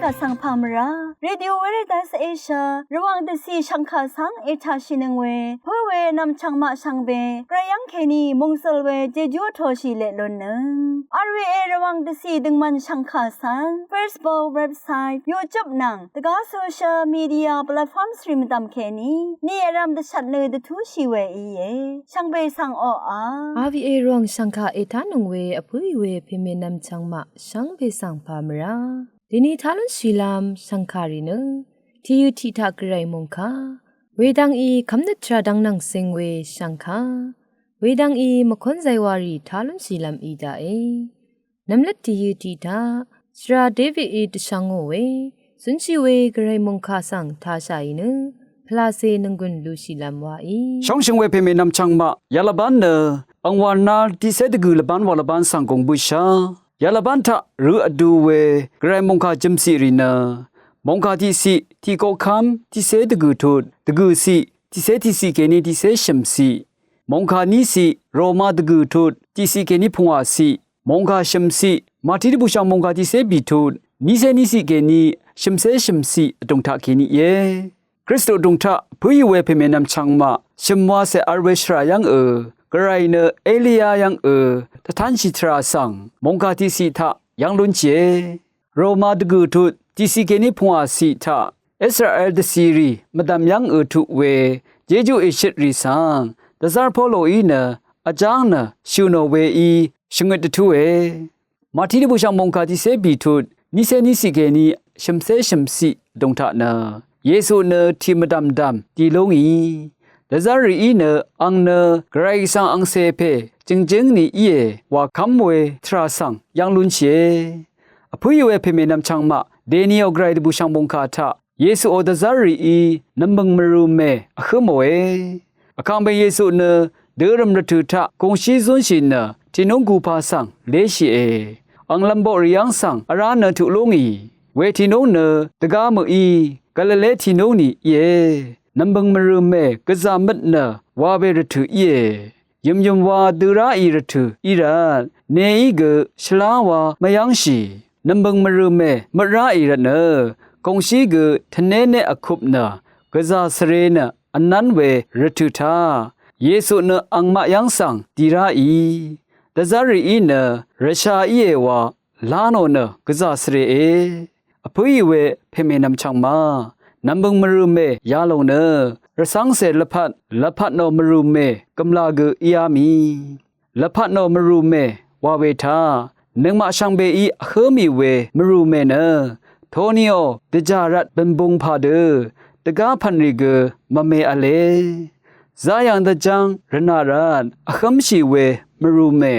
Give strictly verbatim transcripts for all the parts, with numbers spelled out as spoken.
Vsvng pà mvrá Radio Veritas Asia Rvwàng dvcì shvngkà svng ètàshìnøng we pǿ we nv̀mchv̀ng maq shvngbe gvray yv́ng kèní mòngsøl we jejú vtoshì leq lunnøng. R V A Rvwàng dvcì døngmvn shvngkà svng Facebook, website, YouTube nvng dvgá social media platforms rì mvdv̀m kèní ni vrv̄m dvshvt nø dvtúshì we íe. Shvngbe svng oqà. R V A Rvwàng shv̀ngkà ètánøng we vpǿì we pèmè nv̀mchv̀ng maq shvngbe svng pà mvrá dèni tá lúnshìlv́m shv̀ngkàrì nø tìyø tiq taq gvray mòngkà wedvng í kv́mnøt tvrà dvng nvng seng we shv̀ngkà wedvng í mvkónzay warì tá lúnshìlv́m í daqe. Nvmløt tìyø tiq taq shvra Davidí dvshvngò we zúnshì we gvray mòngkà svng tāshàì nø pvlacè nònggùn lushìlv́m waí. Shóngshøng we pèmè nv̀mchv̀ng maq yalvbán nø angwà nal tiqcé dvgø̀ lvbán wa lvbán svng gùng bǿshá. Yalvbán taq rø vdu we gvray mòngkà jø̀mciq rì nø mòngkà tiqciq tiqkoqkv́m tiqcé dvgø̀ tut dvgø̀ciq tiqcé tiqciq kèní tiqcé shø̀mciq, mòngkà níciq Roma dvgø̀ tut tiqciq kèní pungwàciq, mòngkà shø̀mciq Màtí dvbùshv̀ng mòngkà tiqcé bìtut nícé níciq kèní shø̀mcé shø̀mciq vdùng taq kèní íe. Kristu vdùng taq pǿì we pèmè nv̀mchv̀ng maq shø̀m wacè vl we shvrà yv́ngø gvray nø Eliya yv́ngø dvtánshì tvrà svng mòngkà tiqciq taq yv́ng lúnshìe. Roma dvgø̀ tut tiqciq kèní pungwàciq taq Israel dvcìrì mvdv̀m yv́ngø tuq we jejú èshøtrì svng dvzv́r Poloí nø vjáng nø shø̀ nò weí shvngøt dvtúe. Màtí dvbùshv̀ng mòngkà tiqcé bìtut nícé níciq kèní shø̀mcé shø̀mciq vdùng taq nø Yesu nø tì mvdv̀mdv̀m dì lú ngì dvzv́r rìí nø ang nø gvray svng angcè pè jø̀ngjǿng ni íe wà kv́m we tvrà svng yv́ng lúnshìe. Vpǿì we pèmè nv̀mchv̀ng maq dèniò gvray dvbùshv̀ng mòngkà taq Yesuò dvzv́r rìí nv̀mbø̀ng mvrø̀mè vhǿ mòe. Vkàngpè Yesu nø dørø̀m rvtø̀ taq gùngshí zúnshì nø tìnúng gupā svng léshìe. Ang lv̀mboqrì yv́ng svng vrá nø tuq lú ngì we tìnúng nø dvgá mø̀í Galile tìnúng ni íe. Nv̀mbø̀ng mvrø̀mè gvzà møt nø wa we rvtø̀ íe. Yø̀myø̀m wa dø ráì rvtø̀ í rvt neí gø shvlá wa mvyv́ngshì. Nv̀mbø̀ng mvrø̀mè møt ráì rvt nø gùngshí gø tvnéné vkup nø gvzà svre nø vnv́n we rvtø̀ taq Yesu nø angmaq yv́ng svng dì ráì. Dvzv́r rìí nø rvsha íe wa lá nò nø gvzà svre e. Vpǿì we pèmè nv̀mchv̀ng ma nv̀mbø̀ng mvrø̀mè yalòng nø rvcv́ngcè lvpat lvpat nò mvrø̀mè gø̀mlà gø íá mì. Lvpat nò mvrùmè wa we taq nøngmaq shvngbeí vhǿ mì we mvrùmè nø toniò dvjà rvt bø̀nbung pà dø dvgá pv̀nrì gø mvme v̄le. Zayv̀ng dvjv́ng rvnà rvt vhǿmshì we mvrùmè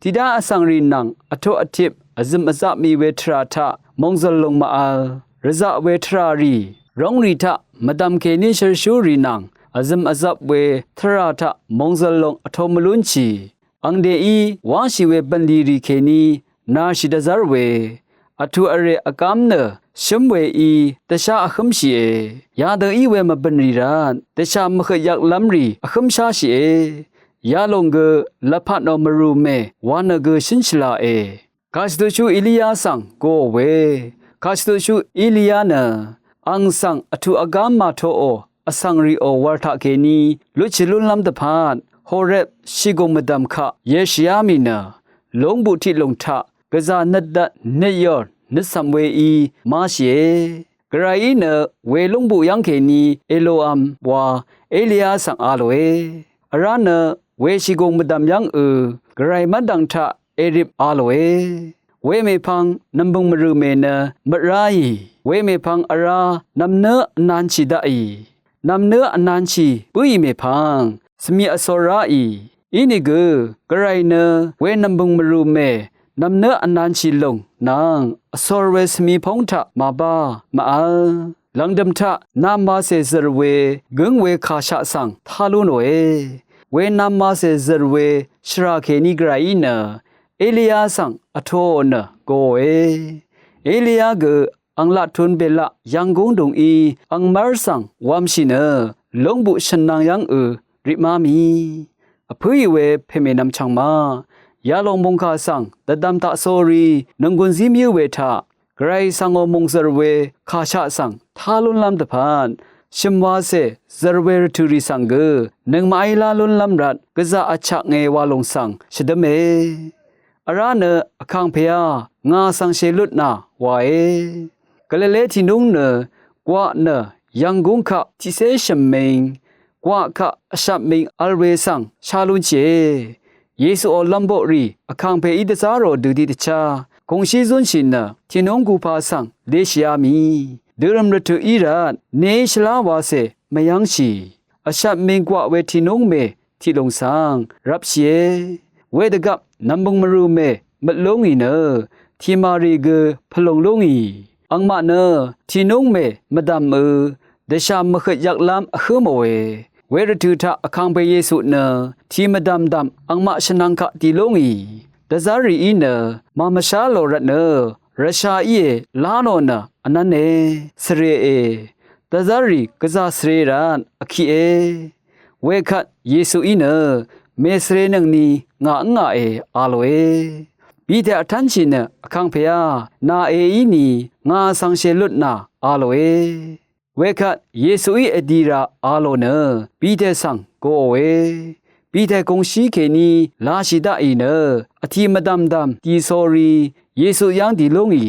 tiqdá vsvngrì nvng vtoq vtip vzø̀m vzap mì we tvrà taq mòngzø̀l lùng màvl. Rvzaq we tvràrì róngrì taq mvdv̀m kèní shølshúrì nvng vzø̀m vzap we tvrà taq mòngzø̀l lùng vtō mvlúnshì. Ang dèí wáshì we bv̀nlì rì kèní nàshì dvzv́r we vtù vrè vgám nø shǿm weí dvshá vhǿmshìe. Yadø í we mvbø̀nrì rvt dvshà mvhøt yvklv́mrì vhǿmsháshìe. Yalòng gø lvpat nò mvrùmè wa nø gø shǿn shvlaqe. Kàshvtutshú Eliya svng goò we. Kàshvtutshú Eliya nø ang svng vtù vgám màtoqò vsvng rìò wv̄r taqkèní lutshì lúnlv́m dvpvt Horep shìgùng mvdv̀m kaq yeshìá mì nø lóngbuq tiqlùng taq gvzà nøt dvt nøt yòr nøt cv̀m weí máshìe. Gvrayí nø we lóngbuq yv́ng kèní Eloam wa Eliya svng a lòe. Vrá nø we shìgùng mvdv̀m yv́ng ø gvray mv́rdv̀ng taq èrip a lòe. Wemèpvng nv̀mbø̀ng mvrùmè nø møt ráì. Wemèpvng vrá nv̀mnǿ vnanshì daqì. Nv̀mnǿ vnanshì bǿì mèpvng svmi vsor ráì. Inìgø gvray nø we nv̀mbø̀ng mvrùmè nv̀mnǿ vnanshì lùng nvng vsor we svmi póng taq màbá màvl. Lv̀ngdø̀m taq namacè zø̀r we gǿng we kàshaq svng tá lú nòe. We namacè zø̀r we shvrà kèní gvrayí nø Eliya svng vtoò nø goòe. Eliya gø ang laqtun belaq yv̀nggúng dùngí angmv́r svng wamshì nø lóngbuq shø̀nnang yv́ng ø ripmá mì. Vpǿì we pèmènvm chv̀ngma yalòng mòngkà svng dvdvm taqsórí nònggùn zí mvyǿ we taq Gvray svngò mòngzø̀r we kàshaq svng tá lúnlv́m dvpvt shø̀m wacè zø̀r we rvtø̀rì svng gø nøngmaqí lá lúnlv́m rvt gvzà vchaknge wa lòng svng shvdǿme. Vrá nø Vkàngpèá ngà svng shèlutnà wae. Galile tìnúng nø gwaq nø yv̀nggúng kaq tiqcé shø̀m ming, gwaq kaq vshvp ming vl we svng shá lúnshìe. Yesuò lv̄mboqrì Vkàngpèí dvzá rò dø tiqdvchá kùngshí zúnshì nø tìnúng gupa svng leshìá mì dø̀rø̀m rvtøq í rvt neí shvlá wacè mvyv́ngshì. Vshvp ming gwaq we tìnúng mè tiqlùng svng rvpshìe. Wedvgvp nv̀mbøng mvrù mè møt lú ngì nø tìmàrì gø pvlùng lú ngì. Angmaq nø tìnúng mè mvdv̀mø dvshà mvhøt yvklv́m vhǿ mòe. Wervtø̀ taq Vkàngpè Yesu nø tì mvdv̀mdv̀m angmaq shvnvng kaq dì lú ngì. Dvzv́rrìí nø màmvshá lò rvtnø rvsha íe lá nò nø vnv́ne svrèe. Dvzv́rrì gvzà svre rvt vkiqe. Wekvt Yesuí nø mèsvrenøngni ngà ǿngàe a lòe. Bite vtv́nshì nø Vkàngpèá nàe íni ngà svng shèlutnà a lòe. Wekvt Yesuí vdi ra a lò nø Bite svng goòe. Bite kùngshí kèní lashì daqì nø vtì mvdv̀mdv̀m dì sori Yesu yv́ng dì lú ngì.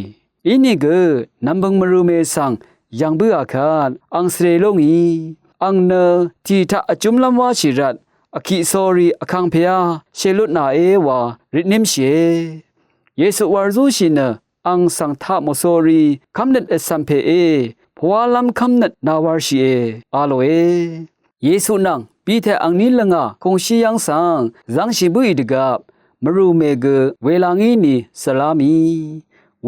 Inìgø nv̀mbøng mvrø̄me svng yv̀ng bǿà kvt ang svre lú ngì. Ang nø tì taq vjúmlv́m wáshì rvt vkiq sórí Vkàngpèá shèlutnàé wa rvtnímshìe. Yesu war zúshì nø ang svng taq mò sórí kv́mnøt vcv̀m pèé pvwálv́m kv́mnøt nàwārshìe a lòe. Yesu nvng Bite angní lvngà kungshí yv́ng svng zv́ngshì bǿì dvgvp mvrùmè gø wela ngí ni svlá mì.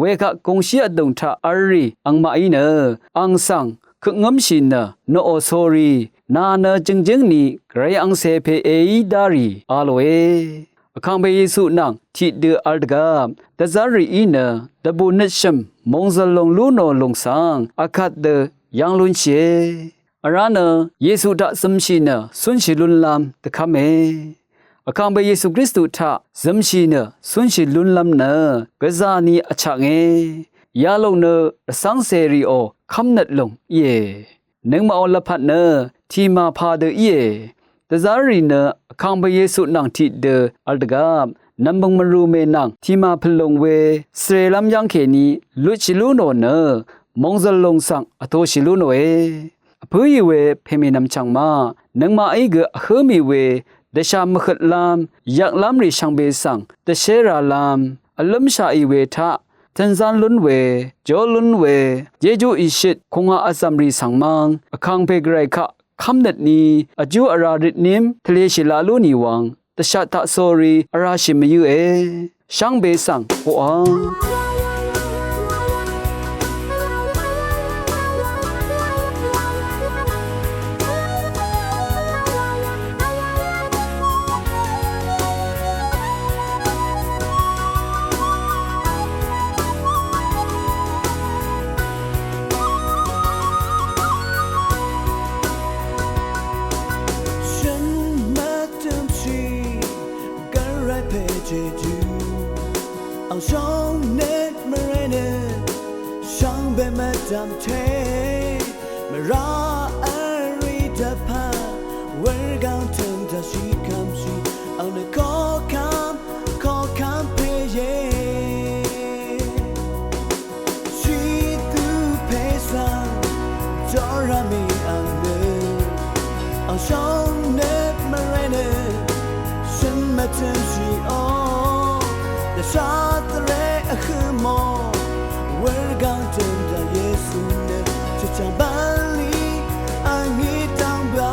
Wekvt kungshí vdùng taq v̄l rì angmaqí nø ang svng køkngǿmshì nø noqò sórí nà nø jø̀ngjǿng ni gvray angcè pè èí dá rì a lòe. Vkàngpè Yesu nvng tiqdø v̄l dvgvp dvzv́r rìí nø dvbù nøtshø̀m mòngzø̀l lòng lú nò lùng svng akvt dø yv́ng lúnshìe. Vrá nø Yesu taq zømshì nø cúnshì lúnlv́m dvkv́me. Vkàngpè Yesu Kristu taq zømshì nø cúnshì lúnlv́m nø gvzà ni vchaknge. Yalòng nø rvcv́ngcè rìò kv́mnøt lùng íe. Nøngmaqò lvpat nø tìmà pà dø íe. Dvzv́r rì nø Vkàngpè Yesu nvng tiqdø v̄l dvgvp nv̀mbøng mvrùmè nvng tìmà pø̀lùng we svrelv́m yv́ngkèní lutshì lú nò nø mòngzø̀l lùng svng vtōshì lú nòe. Vpǿì we pèmì nvmchv̀ng maq nøngmaqí gø vhǿ mì we dvshà mvhøtlv́m yvklv́m rì shvngbe svng dvshéralv́m vlǿmshaqì we taq tø̄nzán lún we, jó lún we, jejú ìshøt kùngaq vzv̀m rì svng mv́ng Vkàngpè gvray kaq kv́mnøt ni vjú vrā røtním tvleshì la lú nì wvng dvshat taq sórí vrāshì mvyǿe. Shvngbe svng hoqv́ng shø̀n mvtø̄mshì gvray pè jejú ang shóngnøt mvrvnøt shvngbe mvdv̀mte mvrá v̄l rì dvpvt wurgvng tø̀m dvshì kv́mshì ang nø koqkv́m koqkv́m pèe. Shìtú pè svng jórá mì ang nø ang shóngnøt mvrvnøt shø̀n mvtø̄mshìò dvshat tvre vhø̄mò wurgvng tø̀m dv̀m Yesu nø chvchv̀ng bv̀nlì angí dv́ngbà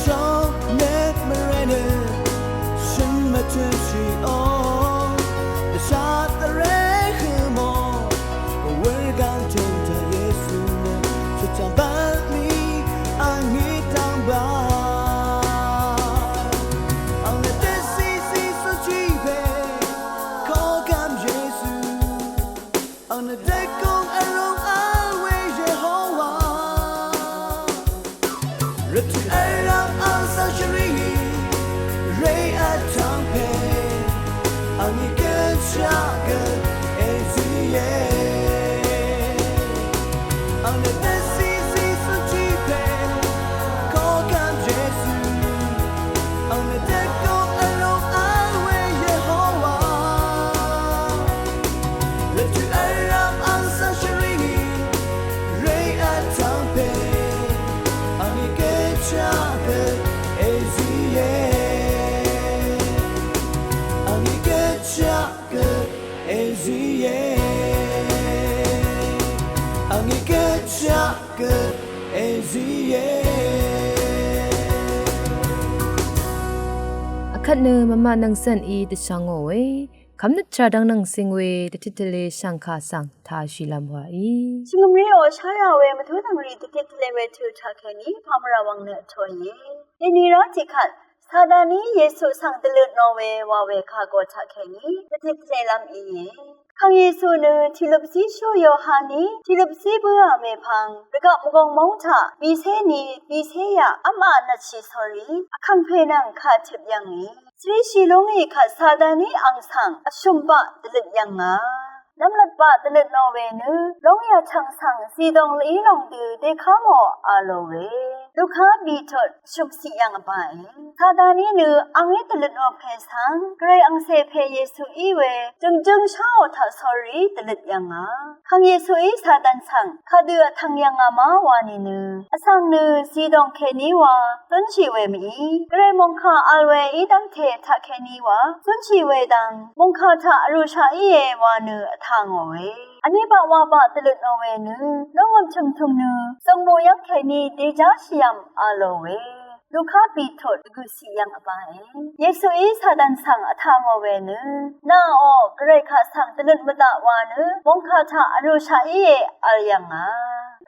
Shóng net mvré nø shø̀n mvtø̄shì ò, dvshat dvré hø mò, wur gvng tø̄n taq Yesu nø shvchv̀ng bvt mì, ang í dv́ng bvt. Ang nø dvzí zí zúnshì pè, koqkvm Yesu. Ang nø dvgùng vrūng vl we Yehowa. Rvtø̀ vrv̀m ang svng shvrì, rè vtv̄ng pè, ang í gø chaq gø èzìe. Ang nø dvzí zí zúnshì pè, koqkvm Yesu. Ang nø dvgùng vrūng vl we Yehowa. Rvtø̀ vrv̀m ang svng shvrì, rè vtv̄ng pè, ang í gø chaq gø èzìe. Ang í gø chaq gø èzìe. Ang í gø chaq gø èzìe. Akvt nø mvmaq nvng cv̀n í dvshvngò we, kvmnøt tvrà dvng nvng cing we, dvtit tvle shv̀ngkà svng tāshìlv́m wàí. Shvngø̀mriò shárà we, mvtú dv̀ngrì dvtit tvle we tø taqkèní, pàmvrà wvng nø vtōìe. Dèni rá tiqkvt, Sataní Yesu svng dvløt nò we wa we kagø taqkèní, dvtit tvlelv́m íe. Vkàng Yesu nø tìløp zíshú Yohaní, tìløp zí bǿà mèpvng, rvgaq mvgong móng taq, bìcé ni, bìcé yaq, v́mā nvtshì sórí, vkàngpè nvng kà tøp yv̀ngì. Svríshì lúngì kvt Sataní ang svng, vshø̀m baq dvløt yv̀ngà. Nvmlat baq dvløt nò we nø, lóng yà tv̀ng svng zìdòng lví lòng dø dèká mò a lò we. Luka bìtut shø̀msì yv̀ng vbāe. Sataní nø angí dvløt nò pè svng, gvray angcè pè Yesu í we, jø̀ngjǿng sháò taq sórí dvløt yv̀ngà. Vkàng Yesuí Satan svng, kadø vtv̀ng yv̀ngà ma wa nìnø. Vsvng nø zìdòng kèní wa, zúnshì we mìí. Gvray mòngkà vl we í dv́ngte taqkèní wa, zúnshì we dvng, mòngkà taq vrūshaq íe wa nø vtà ngò we. Vní baq wa baq dvløt nò we nø, lúngø̀m tø̀mtø̀m nø, zø̀ngmù yv́ng kèní dèjáshìvm a lò we. Luka bìtut dvgø̀ciq yv̀ng vbāe. Yesuí Satan svng vtà ngò we nø, nàò, gvray kaq svng dvløt mvdaq wa nø, mòngkà taq vrūshaq íe vl yv̀ngà.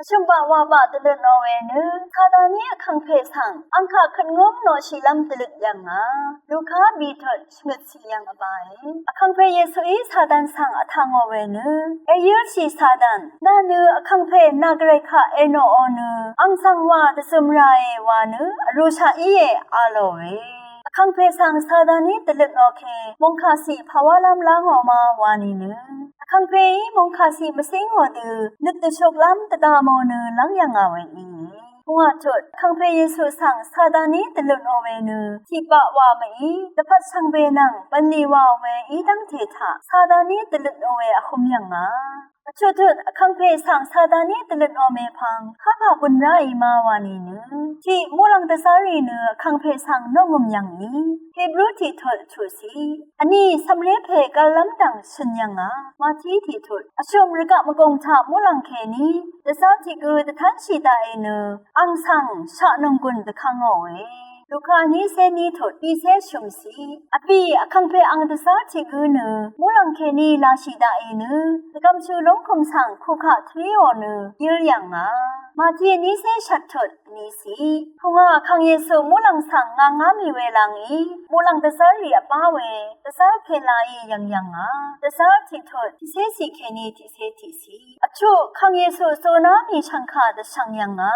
Vshø̀m baq wa baq dvløt nò we nø, Sataní vkàngpè svng, ang kaq køt ngúm noqshìlv́m dvløt yv̀ngà. Luka bìtut shvngøt ciq yv̀ng vbāe. Vkàngpè Yesuí Satan svng vtà ngò we nø, èyǿlshì Satan, nà nø vkàngpè nà gvray kaq ènoqò nø, ang svng wa dvzøm rae wa nø, vrūshaq íe a lòe. Vkàngpè svng Sataní dvløt nò kè, mòngkàciq pàwálv́m lá ngò ma wa nìnø. Vkàngpèí mòngkàciq mvcíng ngò dø, nøt dvshuklv́m dvda mò nø lv́ng yv̀ngà we íe. Pungwà tut, vkàngpè Yesu svng Sataní dvløt nò we nø, tiq baq wa mèí, dvpvt shvngbe nvng, bv̀nlì wa we í dv́ngte taq, Sataní dvløt nò we vhø̄m yv̀ngà. Vchuq tut, vkàngpè svng Sataní dvløt nò mèpvng, kapà bø̀n ráì ma wa nìnø. Tiq, muqlàng dvzv́rrì nø, vkàngpè svng noqngø̀m yv̀ngì. Hebru tiq tut chuqciq. Vní, cv̀mré pè gv̄llv́m dv̀ng shø̀n yv̀ngà. Mati tiq tut. Vshø̀m rvgaq mvgùng taq muqlàng kèní, dvzv́r tiq gø dvtv́nshì daqì nø, ang svng shaq nònggùn dvkvngòe. Luka nícé ní tut, bìcé shø̀mciq. Vbì, vkàngpè ang dvzv́r tiq gø nø, muqlàng kèní lashì daqì nø, dvgv̀mshú lúngkø̀m svng kukaq tvríò nø, yǿl yv̀ngà. Mati nícé shvt tut, vniciq. Pungwà, vkàng Yesu muqlàng svng ngàngá mì we lvngí, muqlàng dvzv́rrì vbá we, dvzv́r pè làí yv̀ng yv̀ngà. Dvzv́r tiq tut, tiqcéciq kèní tiqcé tiqciq. Vchuq, vkàng Yesu zuqná mì shv̀ngkà dvshv̀ng yv̀ngà.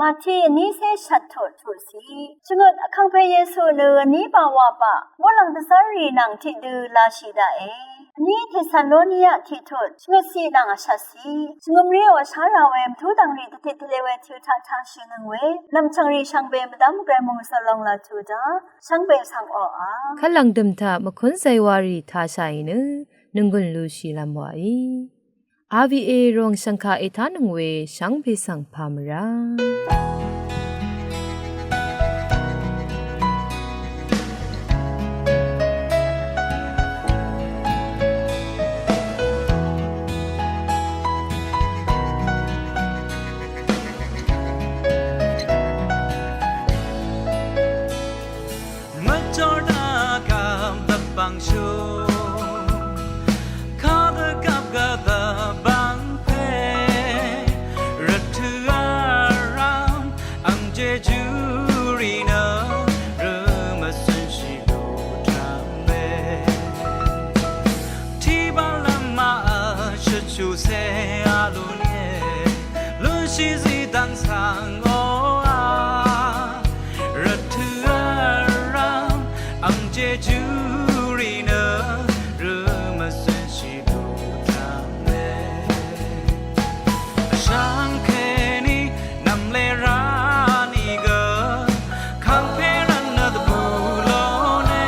Mati vnícé shvt tut chuqciq. Shvngøt vkàngpè Yesu nø vní baq wa baq, muqlàng dvzv́rrì nvng tiqdø lashì daqe. Vní Tesaloniya tiq tut, shvngøtciq nvng vshvtciq. Shvngø̀mriò shárà we mvtú dv̀ngrì dvtit tvle we tø taq tāshìnøng we, nv̀mchv̀ngrì shvngbe mvdv́m gvray mòngsvlong laq tuda, shvngbe svng oqà. Kvt lv̀ngdø̀m taq mvkún zaywārì tāshàì nø, nònggùn lushìlv́m wàí. R V A ròng shv̀ngkà ètánøng we shvngbe svng pà mvrá. dvbvngshú kadø gvp gvdvbvng pè rvtø̀ vrvm ang jejú rì nø rø mvcønshì lú tvng mè. Tiqbaq lvmà vl shvchuqcè a lú nìe. Lúnshì zí dvng svng oqà rvtø̀ vrvm ang jejú rì nø rø mvcønshì lú tvng mè. Vshvng kèní nv̀mlé rá nìgø kàngpè rvt nø dvbù lóne.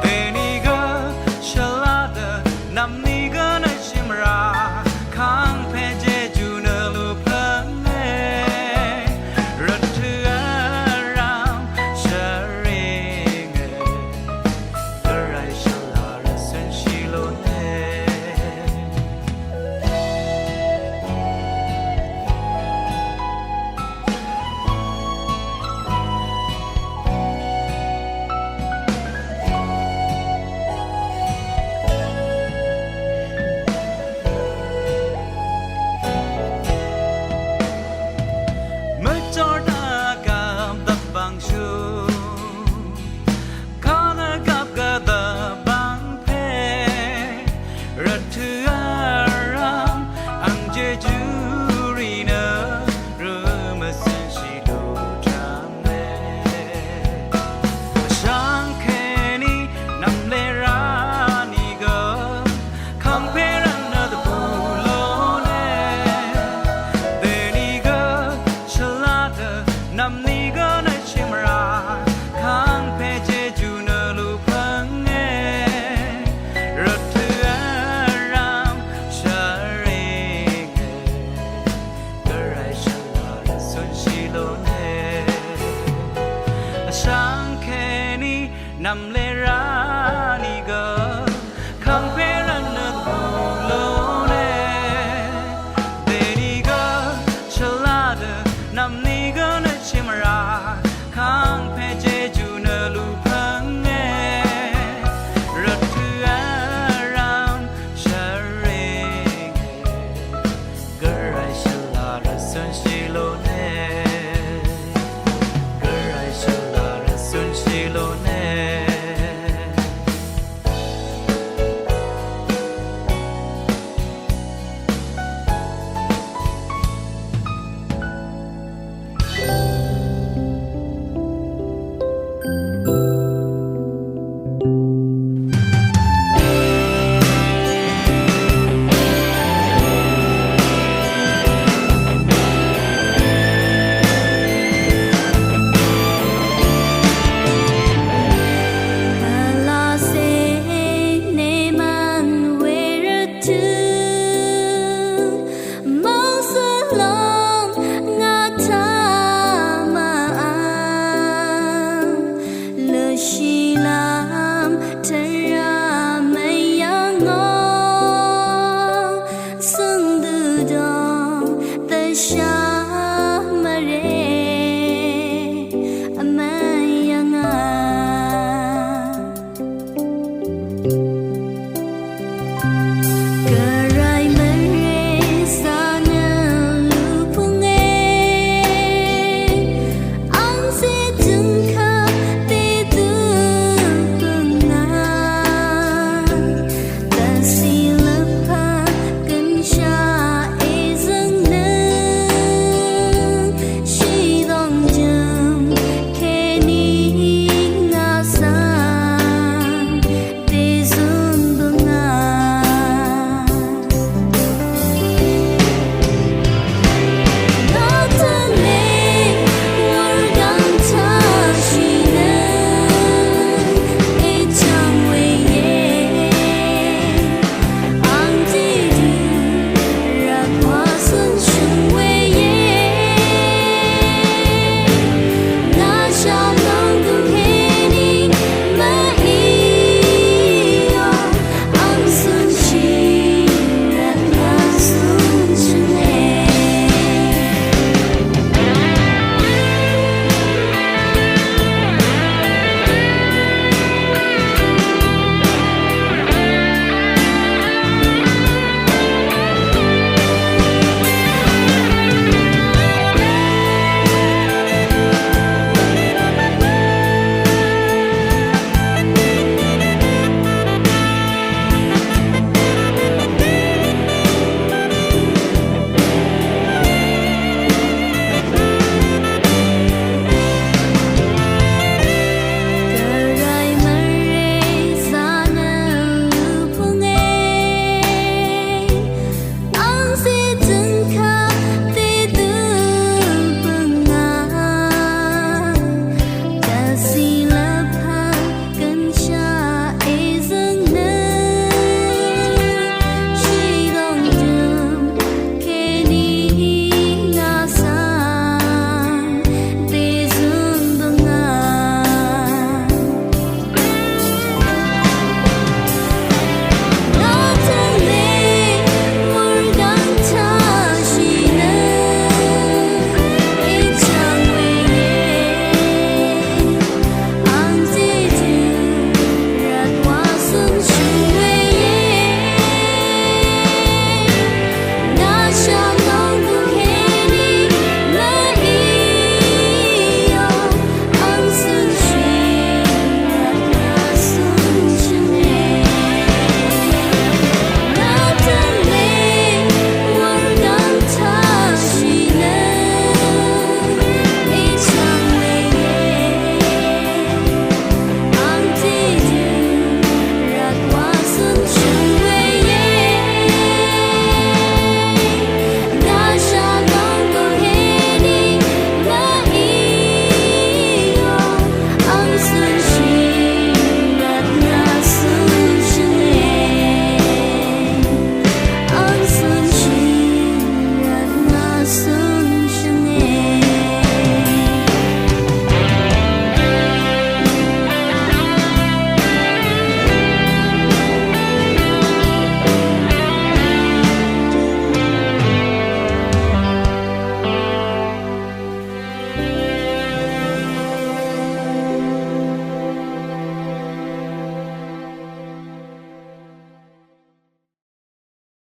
Dènìgø shvlá dø nv̀mnìgø nø shìmvrà kàngpè jejú nø lú pv̀nge. Rvtø̀ vrvm shvrìnge. Gvray shvlá rvcønshì lóne. Mvjor dvgvp dvbvngshú kadø gvp gvdvbvng pè rvtø̀ vrvm ang jejú rì nø rø mvcønshì lú tvng mè. Vshvng kèní nv̀mlé rá nìgø kàngpè rvt nø dvbù lóne. Dènìgø shvlá dø nv̀mnìgø nø shìmvrà kàngpè jejú nø lú pv̀nge. Rvtø̀ vrvm shvrìnge. Gvray shvlá rvcønshì lóne. Vshvng kèní nv̀mlé rá